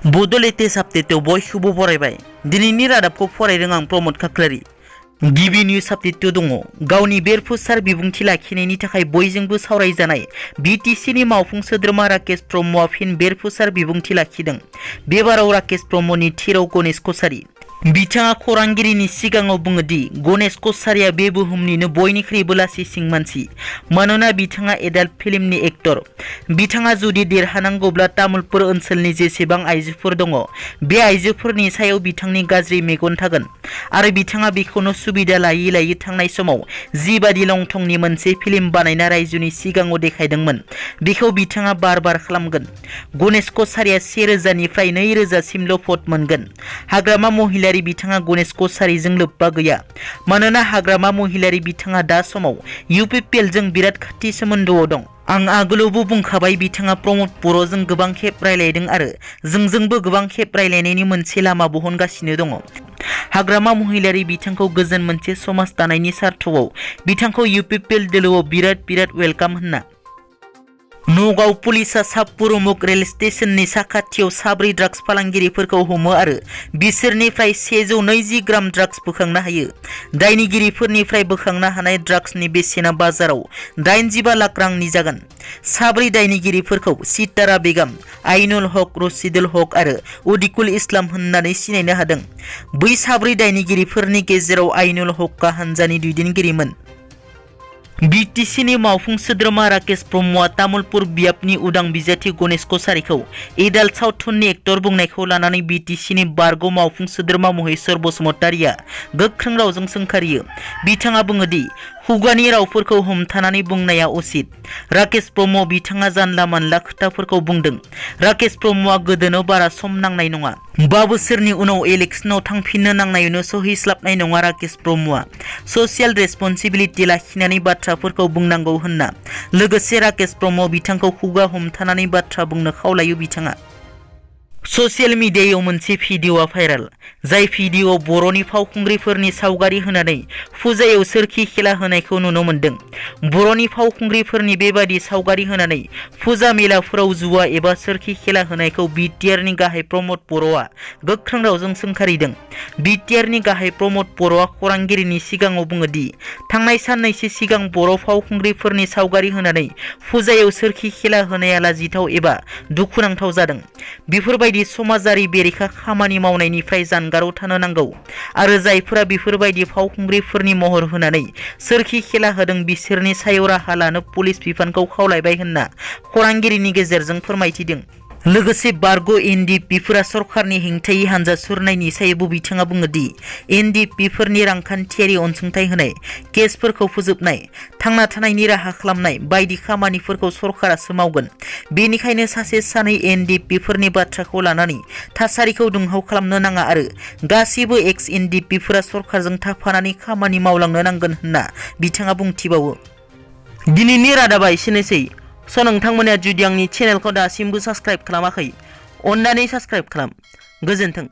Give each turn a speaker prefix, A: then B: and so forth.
A: बड' लेटेस्ट आपडेटआव बयखौबो बरायबाय। दिनैनि रादाबखौ फरायदों आं प्रमद खाख्लारि। गिबि निउज आपडेटआव दङ। गावनि बेरफुसार बिबुंथि लाखिनायनि थाखाय बयजोंबो सावरायजानाय बिटिसिनि मावफुं सोद्रोमा राकेश ब्रह्मआ फिन बेरफुसार बिबुंथि लाखिदों। बे बाराव राकेश ब्रह्मनि थिराव गणेश कछारी। बिथाङा खौरांगिरिनि सिगाङाव बुङो दि गणेश कछारीया बे बुहुमनिनो बयनिख्रुइबो लासिसिं मानसि, मानोना बिथाङा एडाल्ट फिल्मनि एक्टर। बिथाङा जुदि देरहानांगौब्ला तामुलपुर ओनसोलनि जेसेबां आइजोफोर दङ, बे आइजोफोरनि सायाव बिथांनि गाज्रि मेगन थागोन आरो बिथाङा बेखौनो सुबिदा लायै लायै थांनाय समाव जिबादि लंथंनि मोनसे फिल्म बानायना रायजोनि सिगाङाव देखायदोंमोन, बेखौ बिथाङा बार बार खालामगोन। गणेश कछारीया 1000 निफ्राय 2000 सिमल' भट मोनगोन। हाग्रामा महिलारि बिथाङा गणेश कछारीजों लोब्बा गैया, मानोना हाग्रामा महिलारि बिथाङा दा समाव UPPLजों बिराद खाथि सोमोन्दोआव दं। आं आगोलावबो बुंखाबाय, बिथाङा प्रमद बर'जों गोबां खेब रायलायदों आरो जोंजोंबो गोबां खेब रायलायनायनि मोनसे लामा बहनगासिनो दङ। हाग्रामा महिलारि बिथांखौ गोजोन मोनसे समाज दानायनि सार्थआव बिथांखौ UPPL दोलोआव बिराद वेलकाम होनना। नगाव पुलिसा सापुरुमुग रेल स्टेशननि साखाथियाव 4 ड्राग्स फालांगिरिफोरखौ हमो आरो बिसोरनिफ्राय 120 ग्राम ड्राग्स बोखांनो हायो। दायनिगिरिफोरनिफ्राय बोखांनो हानाय ड्राग्सनि बेसेना बाजाराव 85 लाख रांनि जागोन। 4 दायनिगिरिफोरखौ सितारा बेगम, आइनुल हक, रशिदुल हक आरो उदिकुल इस्लाम होननानै सिनायनो हादों। बै 4 दायनिगिरिफोरनि गेजेराव आइनुल हकआ हानजानि दैदेनगिरिमोन। बिटिसिनि मावफुं सोद्रोमा राकेश ब्रह्मआ तामुलपुर बियाबनि उदां बिजाथि गणेश कछारीखौ एडाल्ट सावथुननि एक्टर बुंनायखौ लानानै बिटिसिनि बारग' मावफुं सोद्रोमा महेश्वर बसुमतारीआ गोख्रों रावजों सोंखारियो। बिथाङा बुङो दि खुगानि रावफोरखौ हमथानानै बुंनाया उचित। राकेश ब्रह्म बिथाङा जानला मानला खोथाफोरखौ बुंदों। राकेश ब्रह्मआ गोदोनो बारा सम नांनाय नङा। 5 बोसोरनि उनाव इलेक्शनाव थांफिननो नांनायनो सहिस्लाबनाय नङा राकेश ब्रह्मआ। ससियेल रेसपन्सिबिलिटि लाखिनानै बाथ्राफोरखौ बुंनांगौ होनना। लोगोसे राकेश ब्रह्म बिथांखौ खुगा हमथानानै बाथ्रा बुंनो खावलायो। बिथाङा ससियेल मिडियायाव मोनसे भिडिअ'आ भाइराल, जाय भिडिअ'आव बर'नि फावखुंग्रिफोरनि सावगारि होनानै फुजायाव सोरखि खेला होनायखौ नुनो मोन्दों। बर'नि फावखुंग्रिफोरनि बेबादि सावगारि होनानै फुजा मेलाफोराव जुवा एबा सोरखि खेला होनायखौ बिटिआरनि गाहाय प्रमद बर'आ गोख्रों रावजों सोंखारिदों। बिटिआरनि गाहाय प्रमद बर'आ खौरांगिरिनि सिगाङाव बुङो दि थांनाय साननैसो सिगां बर' फावखुंग्रिफोरनि सावगारि होनानै फुजायाव सोरखि खेला होनाया लाजिथाव एबा दुखुनांथाव जादों। बेफोरबायदि समाजारि बेरेखा खामानि मावनायनिफ्राय जानगाराव थानो नांगौ आरो जायफोरा बेफोरबायदि फावखुंग्रिफोरनि महर होनानै सोरखि खेला होदों बिसोरनि सायाव राहा लानो पुलिस बिफानखौ खावलायबाय होनना खौरांगिरिनि गेजेरजों फोरमायथिदों। लोगोसे बारग' NDPफोरा सरकारनि हेंथायै हानजा सुरनायनि सायावबो बिथाङा बुङो दि NDPफोरनि रांखान्थियारि अनसुंथाइ होनाय, केसफोरखौ फोजोबनाय, थांना थानायनि राहा खालामनाय बायदि खामानिफोरखौ सरकारासो मावगोन। बेनिखायनो सासे सानै NDPफोरनि बाथ्राखौ लानानै थासारिखौ दुंहाव खालामनो नाङा आरो गासिबो एक्स NDPफोरा सरकारजों थाफानानै खामानि मावलांनो नांगोन होनना बिथाङा बुंथिबावो। दिनैनि रादाबा एसेनोसै। नोंथांमोना जुदि आंनि चेनेलखौ दासिमबो साबस्क्राइब खालामाखै, अन्नानै साबस्क्राइब खालाम। गोजोन्थों।